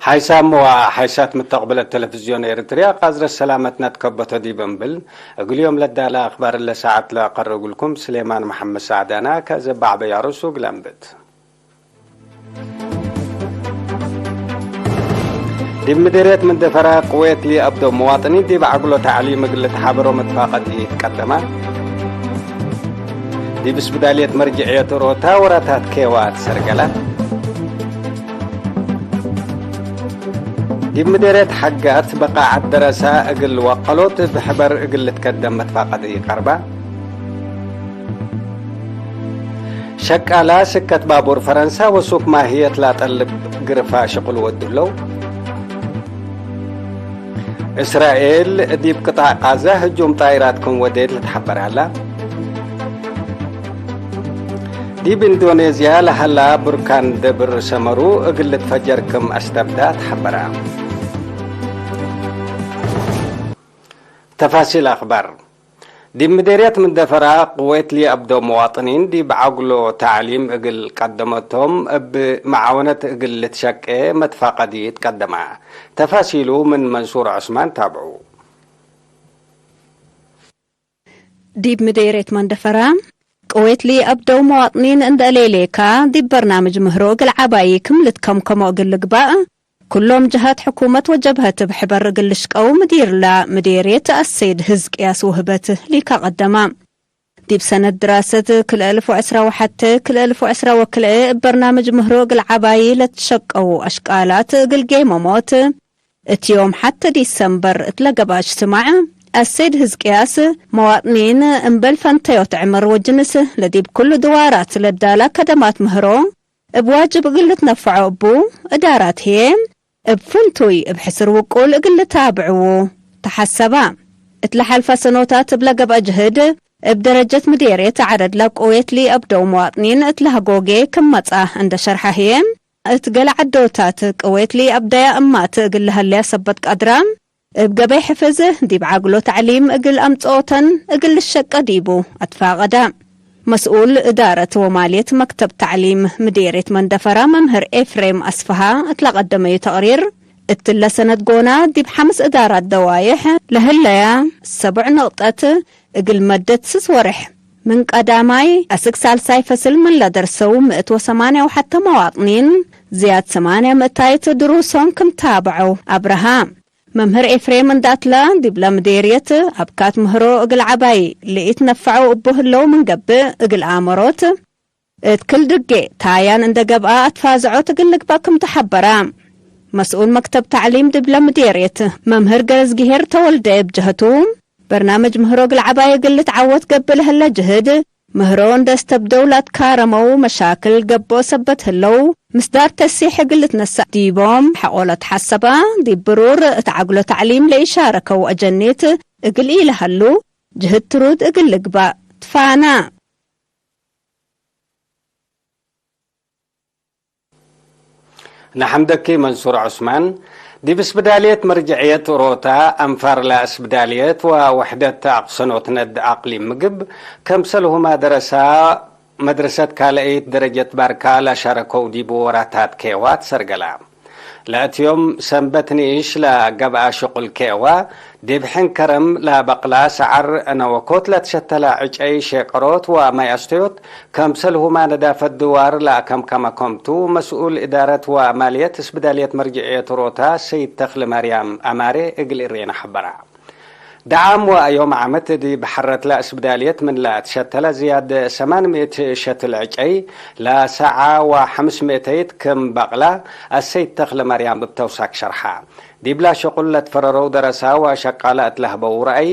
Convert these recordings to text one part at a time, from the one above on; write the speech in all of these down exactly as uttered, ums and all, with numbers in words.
ሓይሳም ወሓይሳት ምተቅብለት ተለፍዝዮን ኤርትርያ፣ ቃዝረት ሰላመትነ ትከበቶ ዲብ እምብል፣ እግል ዮም ለዳለ አክባር እለ ሰዓት ለአቀርብ እግልኩም ስሌማን መሐመድ ሳዕዳና፣ ከዘ በዐበ ያሩሱ እግል አንብት። ዲብ ምዴርየት መንደፈራ ቅዌት ለአብደው መዋጥኒን ዲብ ዐግሎ ተዕሊም እግል ልትሓበሮ መትፋቀዲ ትቀደማ። ዲብ እስብዳልየት መርጅዕየት ኦሮታ ወራታት ኬዋ ትሰርገላ። ዲብ ምዴርየት ሐጋት በቃዐት ደረሳ እግል ወቀሎት እብ ሕበር እግል ልትከደም መትፋቀዲ ቀርባ። ሸቃላ ስከት ባቡር ፈረንሳ ወሱክ ማህየት ላጠልብ ግርፋ ሽቅል ወዱ ህለው። እስራኤል ዲብ ቅጣዕ ቃዛ ህጁም ጣይራት ክም ወዴት ልትሐበር ሀላ። ዲብ ኢንዶኔዝያ ለሀላ ቡርካን ደብር ሰመሩ እግል ልትፈጀር ክም አስተብዳ ተሐበራ። ተፋሲል አክባር። ዲብ ምዴርየት መንደፈራ ቅዌት ለአብደው መዋጥኒን ዲብ ዐግሎ ተዕሊም እግል ቀደመቶም እብ መዓወነት እግል ልትሸቄ መትፋቀዲ ትቀደማ። ተፋሲሉ ምን መንሱር ዑስማን ታብዑ። ዲብ ምዴርየት መንደፈራ ቅዌት ለአብደው መዋጥኒን እንደ ሌሌካ ዲብ በርናምጅ ምህሮ እግል ዐባዪ ክም ልትከምከሞ እግል ልግባእ፣ ኩሎም ጀሃት ሕኩመት ወጀብሀት እብ ሕበር እግል ልሽቀው ምዲርላ ምዴርየት አሰይድ ህዝቅያስ ውህበት ሊካ ቀደማ። ዲብ ሰነት ድራሰት ክልኤ አልፍ ወዕስራ ወሐቴ ክልኤ አልፍ ወዕስራ ወክልኤ እብ በርናምጅ ምህሮ እግል ዐባዪ ለትሸቀው አሽቃላት እግል ጌመሞት፣ እት ዮም ሐቴ ዲሰምበር እት ለገብአ እጅትማዕ፣ አሰይድ ህዝቅያስ፣ መዋጥኒን እምበል ፈንተዮት ዕምር ወጅንስ ለዲብ ኩሉ ድዋራት ለዳላ ከደማት ምህሮ፣ እብ ዋጅብ እግል ልትነፈዖ እቡ፣ እዳራት ህዬ እብ ፍንቱይ እብ ሕስር ውቁል እግል ልታብዕዉ ተሐሰባ። እት ለሐልፈ ሰኖታት እብ ለገብአ ጅህድ፣ እብ ደረጀት ምዴርየት ዐረድ ለቅዌት ለአብደው መዋጥኒን እት ለሀጎጌ ክም መጽአ እንደ ሸርሐ ህዬ፣ እት ገሌ ዐዶታት ቅዌት ለአብደያ እማት እግል ለሀለያ ሰበት ቀድራ፣ እብ ገበይ ሕፍዝ ዲብ ዐግሎ ተዕሊም እግል አምጽኦተን እግል ልሸቀ ዲቡ አትፋቀዳ። መስኡል እዳረት ወማልየት መክተብ ተዕሊም ምዴርየት መንደፈራ መምህር ኤፍሬም አስፍሃ እት ለቀደመዩ ተቅሪር፣ እትለ ሰነት ጎና ዲብ ሐምስ እዳራት ደዋይሕ ለህለያ ሰቡዕ ንቅጠት እግል መደት ስስ ወርሕ፣ ምን ቀዳማይ አስክ ሳልሳይ ፈስል ምን ለደርሰው ምእት ወሰማንያ ወሐተ መዋጥኒን፣ ዝያድ ሰማንያ ምእታይት ድሩሶም ክም ታብዐው አብረሃ። መምህር ኤፍሬም እንደ አትላ፣ ዲብለ ምዴርየት አብካት ምህሮ እግል ዐባዪ ለኢትነፈዐው እቡ ህለው ምን ገብእ፣ እግል አመሮት እት ክል ድጌ ታያን እንደ ገብአ አትፋዝዖት እግል ልግበእ ክም ተሐበራ። መስኡል መክተብ ተዕሊም ዲብለ ምዴርየት መምህር ገረዝግሄር ተወልደ እብ ጀህቱ፣ በርናምጅ ምህሮ እግል ዐባዪ እግል ልትዐወት ገብእ ለህለ ጅህድ፣ ምህሮ እንደ እስተብደው ለአትካረመው መሻክል ገብኦ ሰበት ህለው፣ ምስዳር ተሲሕ እግል ልትነሰእ ዲቦም ሐቆ ለትሐሰባ፣ ዲብ ብሩር እት ዐግሎ ተዕሊም ለኢሻረከው አጀኔት እግል ኢለሀሉ፣ ጅህድ ትሩድ እግል ልግባእ ትፋና። ነሐምደኪ መንሱር ዑስማን። ዲብ እስብዳልየት መርጀዕየት ኦሮታ፣ አንፋር ለእስብዳልየት ወወሕደት አቅሰኖት ነድ አቅሊም ምግብ፣ ከምሰልሁማ ደረሳ መድረሰት ካልአይት ደረጀት ባርካ ለሻረከው ዲቡ ወራታት ኬዋ ትሰርገላ። ለእት ዮም ሰንበት ንኢሽ ለገብአ ሽቁል ኬዋ፣ ዲብ ሕን ከረም ለበቅላ ሰዐር ነወኮት ለትሸተለ ዕጨይ ሼቀሮት ወማይ አስተዮት፣ ከምሰልሁማ ነዳፈት ድዋር ለአከምከመ ከምቱ፣ መስኡል እዳረት ወማልየት እስብዳልየት መርጅዕየት ሮታ ሰይድ ተክለማርያም አማሬ እግል እሬነ ሐበራ። ደዓም ወአዮም ዓመት ዲብ ሐረትለ እስብዳልየት ምን ለአትሸተለ ዝያድ ሰማን ምእት ሸትል ዕጨይ ለሰዓ ወሐምስ ምእተይት ክም በቅላ አሰይድ ተክለማርያም እብ ተውሳክ ሸርሐ። ዲብላ ሽቁል ለትፈረረው ደረሳ ወሸቃለ እት ለህበው ረአይ፣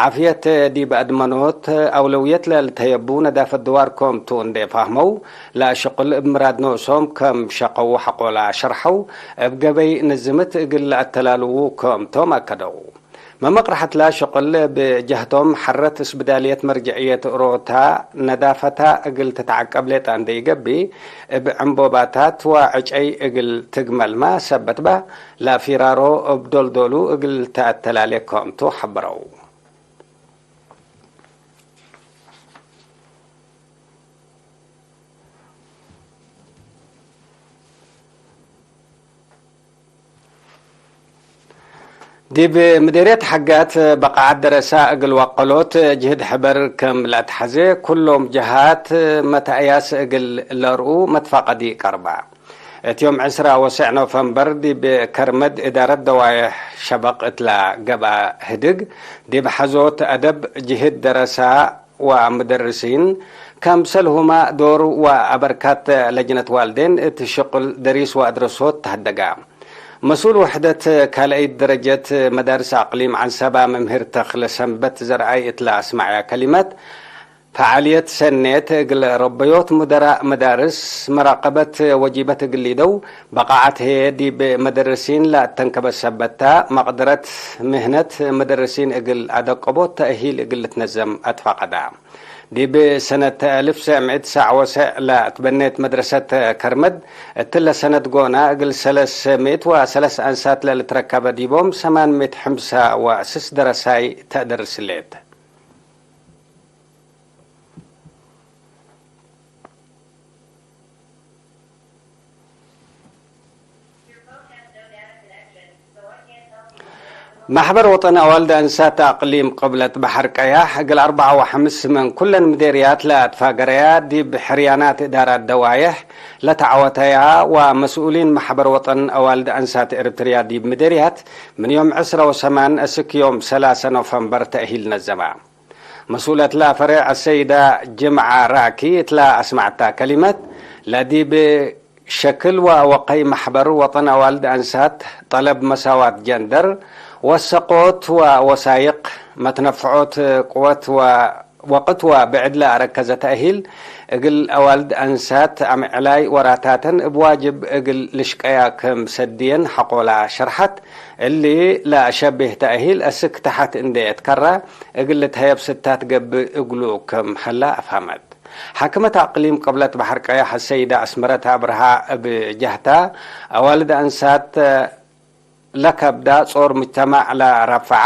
ዓፍየት ዲብ አድመኖት አውለውየት ለልተየቡ ነዳፈት ድዋር ኮምቱ እንዴ ፋህመው፣ ለሽቁል እብ ምራድ ኖሶም ከም ሸቀው ሐቆላ ሸርሐው፣ እብ ገበይ ንዝምት እግል ለአተላልዉ ኮምቶም አከደው። መመቅርሐትላ ሽቁል እብ ጀህቶም ሐረት እስብዳልየት መርጅዕየት ሮታ ነዳፈታ እግል ትትዐቀብ ሌጠ እንዴ ኢገብእ፣ እብ ዕንቦባታት ወዕጨይ እግል ትግመልመ ሰበት በ፣ ለፊራሮ እብ ዶልዶሉ እግል ተአተላሌ ኮምቱ ሐብረው። ዲብ ምዴርየት ሐጋት በቃዓት ደረሳ እግል ወቀሎት ጅህድ ሕበር ክም ለአትሐዜ፣ ኩሎም ጀሃት መተአያስ እግል ለርኡ መትፋቀዲ ቀርባ። እት ዮም ዕስራ ወሰዕ ኖፈምበር ዲብ ከርመድ እዳረት ደዋየሕ ሸበቅ እትላ ገብአ ህድግ፣ ዲብ ሐዞት አደብ ጅህድ ደረሳ ወምደርሲን፣ ከምሰልሁመ ዶር ወአበርካት ለጅነት ዋልዴን እት ሽቁል ደሪስ ወአድረሶት ተሀደጋ። መስኡል ወሕደት ካልአይት ደረጀት መዳርስ አቅሊም ዐንሰባ መምህር ተክለ ሰንበት ዘርአይ እትለ አስመዐያ ከሊመት፣ ፈዓልየት ሰኔት እግል ረበዮት ሙደራእ መዳርስ፣ መራቀበት ወጂበት እግል ሊደው፣ በቃዐት ህዬ ዲብ መደርሲን ለአተንከበት ሰበት ተ፣ መቅደረት ምህነት መደርሲን እግል አደቀቦት ተእሂል እግል ልትነዘም አትፋቀዳ። ዲብ ሰነት አልፍ ሰዕ ምእት ሰዕ ወሰዕ ለትበኔት መድረሰት ከርመድ፣ እትለ ሰነት ጎና እግል ሰለስ ምእት ወሰለስ አንሳት ለልትረከበ ዲቦም ሰማን ምእት ሕምሳ ወስስ ደረሳይ ተአደርስ ህሌት። መሕበር ወጠን አዋልድ አንሳት አቅሊም ቅብለት በሐር ቀያሕ፣ እግል አርበዓ ወሐምስ ምን ኩለን ምዴርያት ለአትፋገረያ፣ ዲብ ሕርያናት እዳራት ደዋየሕ ለተዐወተያ ወመስኡሊን መሕበር ወጠን አዋልድ አንሳት ኤርትርያ ዲብ ምዴርያት፣ ምን ዮም ዕስረ ወሰማን እስክ ዮም ሰላሰ ኖፈምበር ተእሂል ነዘማ። መስኡለት ለፈሬዕ አሰይዳ ጅምዓ ራኪ እትላ አስመዐታ ከሊመት፣ ለዲብ ሸክል ወወቀይ መሕበር ወጠን አዋልድ አንሳት፣ ጠለብ መሳዋት ጀንደር፣ ወሰቆት ወወሳይቅ፣ መትነፍዖት ቅወት ወ-፣ ወቅት ወብዕድ ለአረከዘ ተእሂል እግል አዋልድ አንሳት አምዕላይ ወራታተን እብ ዋጅብ እግል ልሽቀያ ክም ሰድየን ሐቆላ ሸርሐት። እሊ ለአሸቤህ ተእሂል አስክ ተሐት እንዴ እትከራ እግል ልትሀየብ ስታት ገብእ እግሉ ክም ሀላ አፍሀመት። ሓክመት አቅሊም ቅብለት በሐር ቀያሕ አሰይደ አስመረት አብርሃ እብ ጀህታ፣ አዋልድ አንሳት ለከብዳ ጾር ሙጅተማዕ ለረፍዓ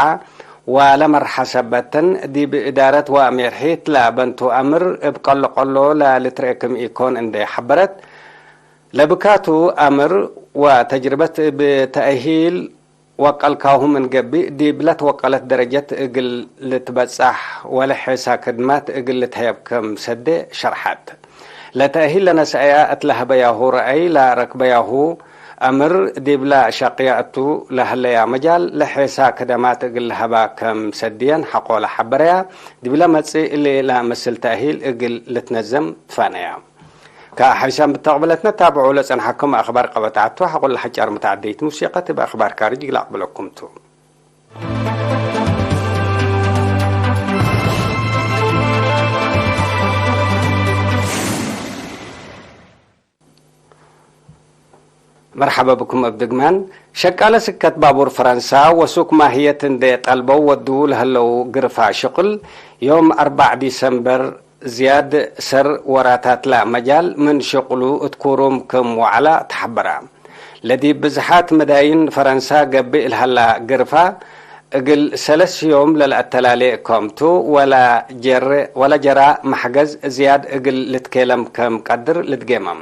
ወለመርሐ ሰበተን፣ ዲብ እዳረት ወሜርሒት ለበንቱ አምር እብ ቀሎ-ቀሎ ለልትርኤ ክም ኢኮን እንዴ ሐበረት፣ ለብካቱ አምር ወተጅርበት እብ ተእሂል ወቀልካሁ ምን ገብእ፣ ዲብ ለትወቀለት ደረጀት እግል ልትበጻሕ ወለሔሳ ክድማት እግል ልትሀየብ ክም ሰዴ ሸርሐት። ለተእሂል ለነስአያ እት ለሀበያሁ ረአይ ለረክበያሁ አምር፣ ዲብለ ሸቅያ እቱ ለሀለያ መጃል ለሔሳ ክደማት እግል ለሀባ ክም ሰድየን ሐቆለ ሐበረያ። ዲብለ መጽእ እሊ ለመስል ተእሂል እግል ልትነዘም ትፋነያ። ከሐይሳም ብተቅብለትነ ታብዑ ለጸንሐኩም አክባር ቀበጣቱ ሐቆለ ሐጫር መተዓደይት ሙሲቀት እብ አክባር ካርጅ እግል አቅብለኩም ቱ። መርሐበ ብኩም እብ ድግማን። ሸቃለ ስከት ባቡር ፈረንሳ ወሱክ ማህየት እንዴ ጠልበው ወዱ ለህለው ግርፋ ሽቅል፣ ዮም አርበዕ ዲሰምበር ዝያድ ሰር ወራታትላ መጃል ምን ሽቅሉ እት ኩሩም ክም ወዐላ ተሐበራ። ለዲብ ብዝሓት መዳይን ፈረንሳ ገብእ ለሀላ ግርፋ፣ እግል ሰለስ ዮም ለለአተላሌ ከምቱ፣ ወለ ጀረ-፣ ወለ ጀራ መሕገዝ ዝያድ እግል ልትኬለም ከም ቀድር ልትጌመም።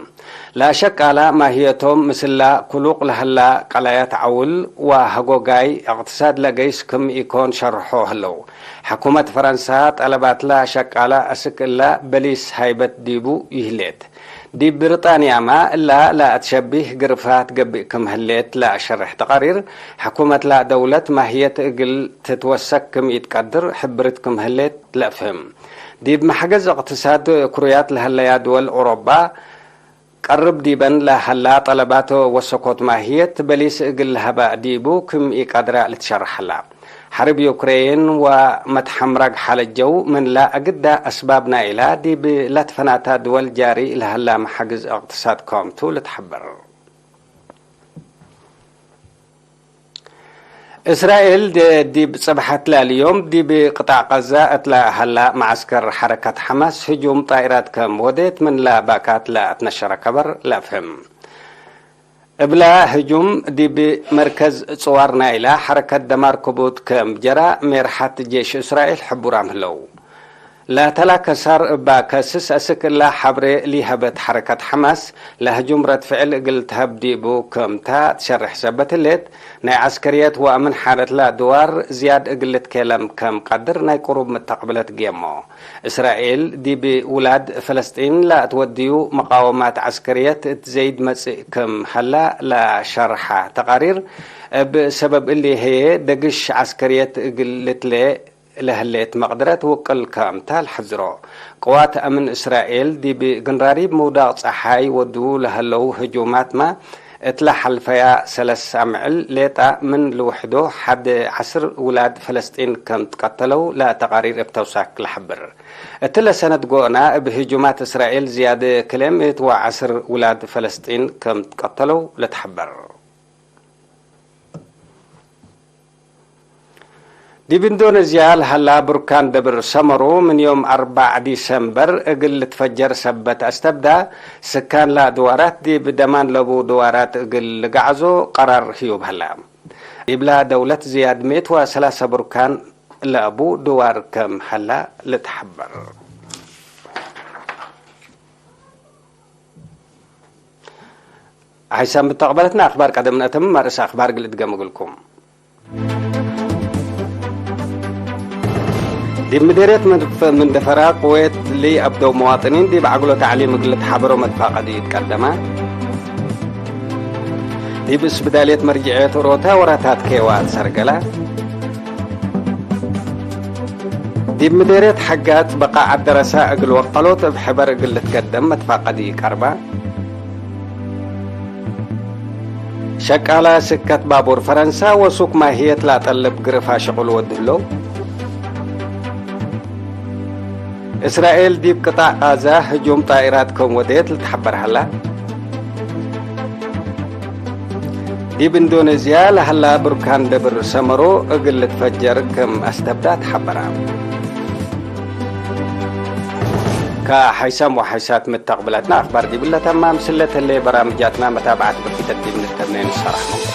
ለአሸቃላ ማህየቶም ምስላ ክሉቅ ለሀላ ቀላያት ዐውል ወሀጎጋይ እቅትሳድ ለገይስ ክም ኢኮን ሸርሖ ህለው። ሕኩመት ፈረንሳ ጠለባትላ ሸቃላ አስክ እላ በሊስ ሃይበት ዲቡ ይህሌት። ዲብ ብሪጣንያመ እላ ለአትሸቢህ ግርፋት ገብእ ክም ህሌት ለአሸርሕ ተቃሪር፣ ሕኩመትላ ደውለት ማህየት እግል ትትወሰክ ክም ኢትቀድር ሕብርት ክም ህሌት ለአፍህም። ዲብ መሕገዝ እቅትሳድ ክሩያት ለሀለያ ድወል ኦሮባ፣ ቀርብ ዲበን ለሀላ ጠለባት ወሰኮት ማህየት በሊስ እግል ለሀባ ዲቡ ክም ኢቀድራ ልትሸርሕ ሀላ። ሐርብ ዩክሬን ወመትሐምራግ ሓለት ጀው ምንላ አግዳ አስባብ ናይላ ዲብ ለትፈናታ ድወል ጃሪ ለሀላ መሓግዝ እቅትሳድ ከምቱ ልትሐበር። እስራኤል ደ-፣ ዲብ ጽብሐት ላሊ ዮም ዲብ ቅጣዕ ቀዛ እትለ ሀላ መዓስከር ሐረከት ሐማስ ህጁም ጣኢራት ከም ወዴት ምንላ ባካት ለአትነሸረ ከበር ለአፍህም። እብላ ህጁም ዲብ መርከዝ ጽዋር ናይላ ሐረከት ደማር ክቡድ ከም ጀራ ሜርሐት ጄሽ እስራኤል ሕቡራም ህለው። ለተላከሳር እባ ከስስ አስክ እላ ሐብሬ ሊሀበት ሐረከት ሐማስ ለህጁም ረድ ፍዕል እግል ተሀብ ዲቡ ክምታ ትሸርሕ ሰበት ህሌት፣ ናይ ዐስከርየት ወአምን ሓለትላ ድዋር ዝያድ እግል ልትኬለም ከም ቀድር ናይ ቅሩብ ምተቅብለት ጌሞ። እስራኤል ዲብ ውላድ ፈለስጢን ለአትወድዩ መቃወማት ዐስከርየት እት ዘይድ መጽእ ክም ሀላ ለሸርሐ ተቃሪር፣ እብ ሰበብ እሊ ህዬ ደግሽ ዐስከርየት እግል ልትሌ ለህሌት መቅድረት ውቅል ክምታ ለሐዝሮ። ቅዋት አምን እስራኤል ዲብ ግንራሪብ ምውዳቅ ጸሓይ ወዱ ለሀለው ህጁማትመ፣ እትለ ሐልፈያ ሰለስ አምዕል ሌጣ ምን ልውሕዶ ሐድ ዐስር ውላድ ፈለስጢን ከም ትቀተለው ለተቃሪር እብ ተውሳክ ለሐብር። እትለ ሰነት ጎእና እብ ህጁማት እስራኤል ዝያድ ክልኤ ምእት ወዐስር ውላድ ፈለስጢን ከም ትቀተለው ለተሐበር። ዲብ ኢንዶነዝያ ለሀላ ቡርካን ደብር ሰመሩ ምን ዮም አርበዕ ዲሰምበር እግል ልትፈጀር ሰበት አስተብዳ፣ ስካን ለአድዋራት ዲብ ደማን ለቡ ድዋራት እግል ልገዓዞ ቀራር ህዩብ ሀላ። ዲብላ ደውለት ዝያድ ምእት ወሰላሰ ቡርካን ለአቡ ድዋር ከም ሀላ ልትሐበር። ሐይሳም ብተቅበለትና አክባር ቀደም ነአተምም፣ አርእስ አክባር እግል እድገም እግልኩም። ዲብ ምዴርየት መንደፈራ ቅዌት ለአብደው መዋጥኒን ዲብ ዐግሎ ተዕሊም እግል ልትሓበሮ መትፋቀዲ ትቀደመ። ዲብ እስብዳልየት መርጅዕየት ኦሮታ ወራታት ኬዋ ትሰርገላ። ዲብ ምዴርየት ሐጋት በቃዓት ደረሳ እግል ወቀሎት እብ ሕበር እግል ልትገደም መትፋቀዲ ቀርባ። ሸቃላ ስከት ባቡር ፈረንሳ ወሱክ ማህየት ለአጠልብ ግርፋ ሽቁል ወዱ ህለው። እስራኤል ዲብ ቅጣዕ ቃዛ ህጁም ጣኢራት ከም ወዴት ልትሐበር ሀላ። ዲብ ኢንዶኔዝያ ለሀላ ብርካን ደብር ሰመሮ እግል ልትፈጀር ክም አስተብዳ ተሐበራ። ከሐይሳም ወሐይሳት ምተቅብለትና አክባር ዲብለ ተማም ስለት ህሌ በራምጃትና መታብዐት በኪተት ዲብ ንተምኔ ንሰራሕኩም።